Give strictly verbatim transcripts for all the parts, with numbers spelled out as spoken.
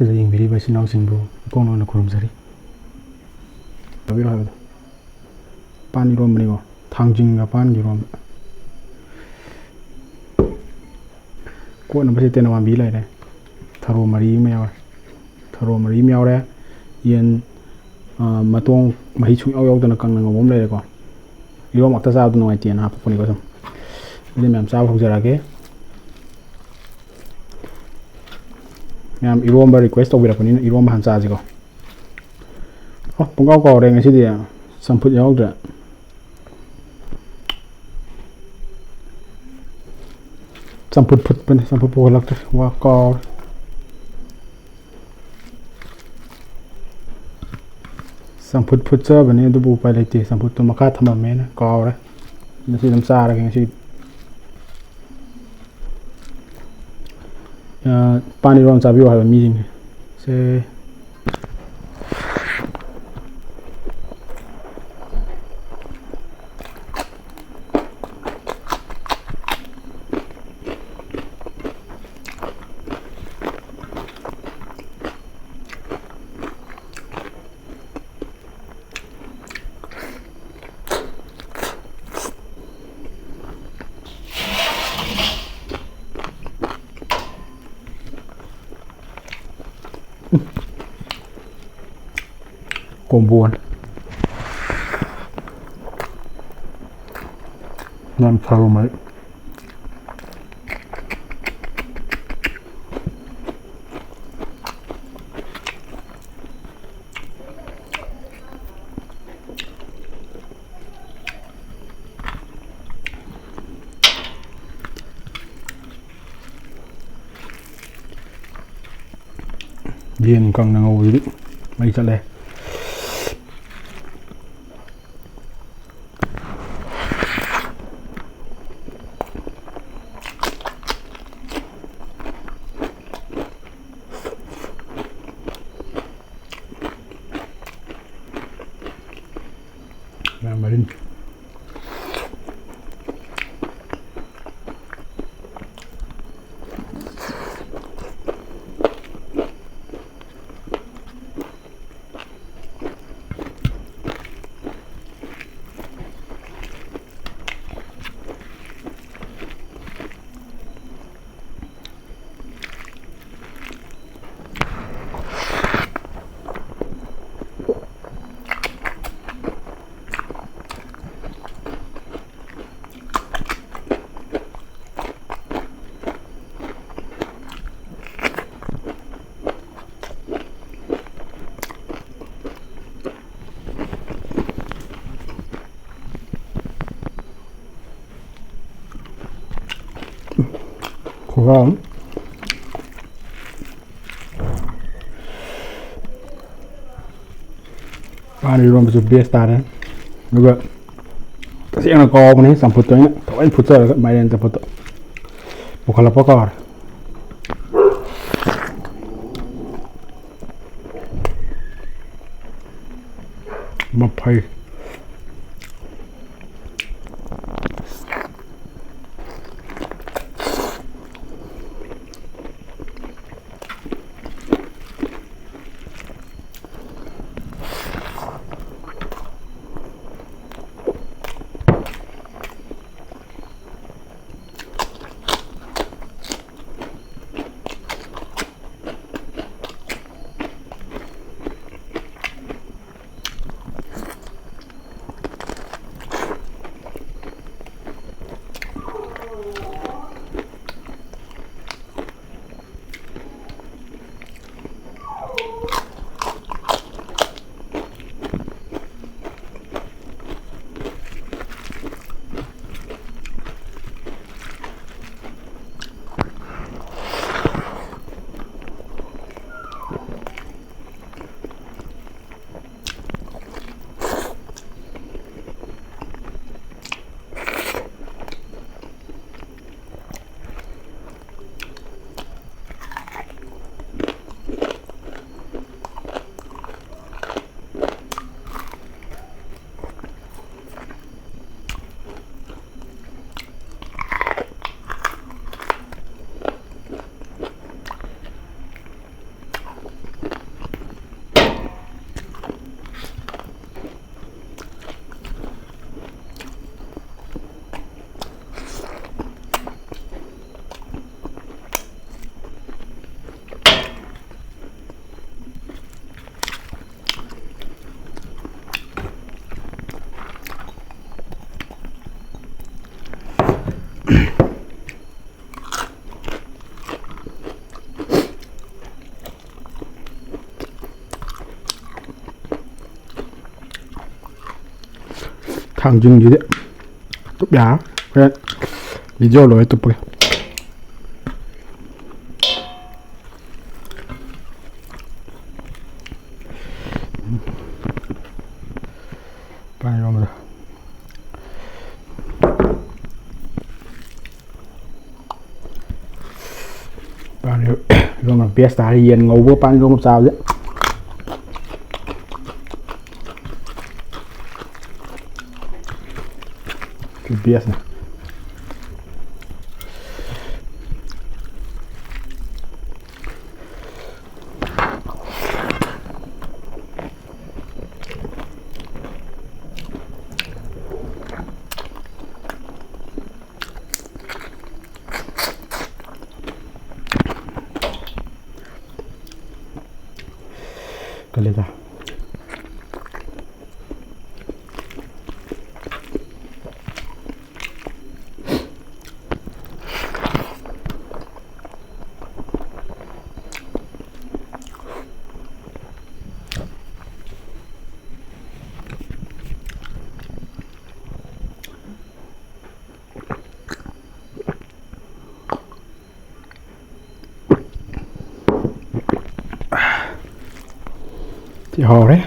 ꯁꯤꯗ ꯌꯦꯡꯕꯤꯔꯤꯕ ꯏꯆꯤꯟ ꯏꯅꯥꯎꯁꯤꯡꯕꯨ ꯏꯀꯣꯡ ꯂꯣꯟꯅ ꯈꯨꯔꯨꯝꯖꯔꯤ꯫ ꯇꯥꯕꯤꯔꯣ ꯍꯥꯏꯕꯗꯣ꯫ ꯄꯥꯟ ꯏꯔꯣꯝꯕꯅꯤꯀꯣ꯫ ꯊꯥꯡꯖꯤꯡꯒ ꯄꯥꯟꯒ ꯏꯔꯣꯝꯕ꯫ ꯀꯣꯠꯅꯕꯁꯤ ꯇꯦꯅꯋꯥꯝꯕꯤ ꯂꯩꯔꯦ꯫ ꯊꯔꯣ ꯃꯔꯤ ꯑꯃ ꯌꯥꯎꯔꯦ꯫ ꯊꯔꯣ ꯃꯔꯤ ꯑꯃ ꯌꯥꯎꯔꯦ꯫ ꯌꯦꯟ, ꯑ, ꯃꯇꯣꯡ ꯃꯍꯤ ꯁꯨꯡꯌꯥꯎ ꯌꯥꯎꯗꯅ ꯀꯪꯅ ꯉꯧꯕ ꯑꯃ ꯂꯩꯔꯦꯀꯣ꯫ ꯏꯔꯣꯝꯕ ꯉꯥꯛꯇ ꯆꯥꯕꯗ ꯅꯨꯡꯉꯥꯏꯇꯦꯅ ꯍꯥꯞꯄꯛꯄꯅꯤꯀꯣ ꯁꯨꯝ꯫ ꯑꯗꯨꯗꯤ ꯃꯌꯥꯝ ꯆꯥꯕ ꯍꯧꯖꯔꯛꯑꯒꯦ꯫ ꯃꯌꯥꯝ ꯏꯔꯣꯝꯕ request ꯇꯧꯕꯤꯔꯛꯄꯅꯤꯅ ꯏꯔꯣꯝꯕ ꯍꯥꯟꯅ ꯆꯥꯁꯤꯀꯣ꯫ ꯑꯣ, ꯄꯨꯡꯀꯥꯎ ꯀꯥꯎꯔꯦ ꯉꯁꯤꯗꯤ꯫ ꯆꯝꯐꯨꯠ ꯌꯥꯎꯗ꯭ꯔꯦ꯫ ꯆꯝꯐꯨꯠ ꯐꯨꯠꯄꯅꯦ, ꯆꯝꯐꯨꯠ ꯄꯨꯈꯠꯂꯛꯇ꯭ꯔꯦ꯫ ꯋꯥ ꯀꯥꯎꯔꯦ꯫ ꯆꯝꯐꯨꯠ ꯐꯨꯠꯆꯕꯅꯦ, ꯑꯗꯨꯕꯨ ꯎꯄꯥꯏ ꯂꯩꯇꯦ꯫ ꯆꯝꯐꯨꯠꯇꯣ ꯃꯈꯥ ꯊꯝꯃꯝꯃꯦꯅ ꯀꯥꯎꯔꯦ꯫ ꯉꯁꯤ ꯑꯗꯨꯝ ꯆꯥꯔꯒꯦ ꯉꯁꯤ꯫ ꯑ, ꯄꯥꯟ ꯏꯔꯣꯟ ꯆꯥꯕꯤꯌꯨ ꯍꯥꯏꯕ ꯃꯤꯁꯤꯡꯁꯦ꯫ ꯁꯦ꯫ Combo ꯅꯤ꯫ ꯌꯥꯝ ꯊꯔꯨꯝꯃꯦ꯫ ꯌꯦꯟ ꯀꯪꯅ ꯉꯧꯕꯁꯤꯗꯤ ꯃꯩ ꯆꯠꯂꯦ꯫ ꯃꯌꯥꯝ ꯃꯔꯤꯟ꯫ ꯑꯗꯨꯒ ꯄꯥꯟ ꯏꯔꯣꯟꯕꯁꯨ best ꯇꯥꯔꯦ꯫ ꯑꯗꯨꯒ ꯇꯁꯦꯡꯅ ꯀꯥꯎꯕꯅꯦ, ꯆꯝꯐꯨꯠꯇꯣ ꯑꯩꯅ ꯊꯑꯣꯏꯅ ꯐꯨꯠꯆꯔꯒ, ꯃꯥꯏꯔꯦꯟ ꯆꯝꯐꯨꯠꯇꯣ ꯄꯨꯈꯠꯂꯛꯄ ꯀꯥꯎꯔꯦ꯫ ꯃꯐꯩ꯫ ꯊꯥꯡꯖꯤꯡꯁꯤꯗꯤ ꯇꯨꯞ ꯌꯥꯔ꯫ ꯍꯣꯔꯦꯟ video ꯂꯣꯏꯔ ꯇꯨꯞꯄꯒꯦ꯫ Best ꯇꯥꯔꯦ ꯌꯦꯟ ꯉꯧꯕ ꯄꯥꯟ ꯏꯔꯣꯟꯕ ꯆꯥꯕꯁꯦ꯫ ꯁꯤ best ꯅꯤ꯫ ꯀꯜꯂꯦꯗ꯫ ꯊꯤ ꯍꯥꯎꯔꯦ꯫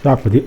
ꯆꯥꯛꯄꯨꯗꯤ꯫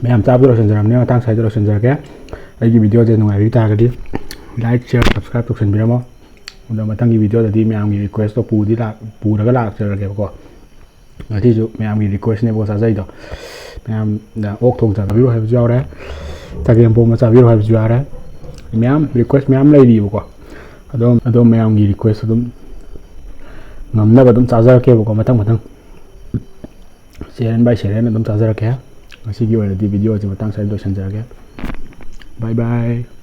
ꯃꯌꯥꯝ ꯆꯥꯕꯗ ꯂꯣꯏꯁꯤꯟꯖꯔꯝꯅꯤ, ꯃꯇꯥꯡ ꯁ꯭ꯋꯥꯏꯗ ꯂꯣꯏꯁꯤꯟꯖꯔꯒꯦ꯫ ꯑꯩꯒꯤ ꯚꯤꯗꯤꯑꯣꯁꯦ ꯅꯨꯡꯉꯥꯏꯕꯤꯕ ꯇꯥꯔꯒꯗꯤ like, share, subscribe ꯇꯧꯁꯟꯕꯤꯔꯝꯃꯣ꯫ ꯑꯗꯣ ꯃꯊꯪꯒꯤ ꯚꯤꯗꯤꯑꯣꯗꯗꯤ ꯃꯌꯥꯝꯒꯤ ꯔꯤꯀ꯭ꯋꯦꯁꯇꯣ ꯄꯨꯗꯤ ꯂꯥꯛ- ꯄꯨꯔꯒ ꯂꯥꯛꯆꯔꯒꯦꯕꯀꯣ꯫ ꯉꯁꯤꯁꯨ ꯃꯌꯥꯝꯒꯤ ꯔꯤꯀ꯭ꯋꯦꯁꯅꯦꯕꯀꯣ ꯆꯥꯖꯩꯗꯣ꯫ ꯃꯌꯥꯝꯗ ꯑꯣꯛ ꯊꯣꯡ ꯆꯥꯕꯤꯔꯣ ꯍꯥꯏꯕꯁꯨ ꯌꯥꯎꯔꯦ, ꯆꯒꯦꯝ ꯄꯣꯝꯕ ꯆꯥꯕꯤꯔꯣ ꯍꯥꯏꯕꯁꯨ ꯌꯥꯎꯔꯦ꯫ ꯃꯌꯥꯝ ꯔꯤꯀ꯭ꯋꯦꯁ ꯃꯌꯥꯝ ꯂꯩꯔꯤꯕꯀꯣ꯫ ꯑꯗꯣ ꯑꯗꯣ ꯃꯌꯥꯝꯒꯤ ꯔꯤꯀ꯭ꯋꯦꯁ ꯑꯗꯨꯝ ꯉꯝꯅꯕ ꯑꯗꯨꯝ ꯆꯥꯖꯔꯛꯀꯦꯕꯀꯣ, ꯃꯊꯪ ꯃꯊꯪ ꯁꯦꯔꯦꯟ ꯕꯥꯏ ꯁꯦꯔꯦꯟ ꯑꯗꯨꯝ ꯆꯥꯖꯔꯛꯀꯦ꯫ ꯉꯁꯤꯒꯤ ꯑꯣꯏꯅꯗꯤ ꯚꯤꯗꯤꯑꯣꯁꯦ ꯃꯇꯥꯡ ꯁ꯭ꯋꯥꯏꯗ ꯂꯣꯏꯁꯤꯟꯖꯔꯒꯦ꯫ ꯕꯥꯏ ꯕꯥꯏ꯫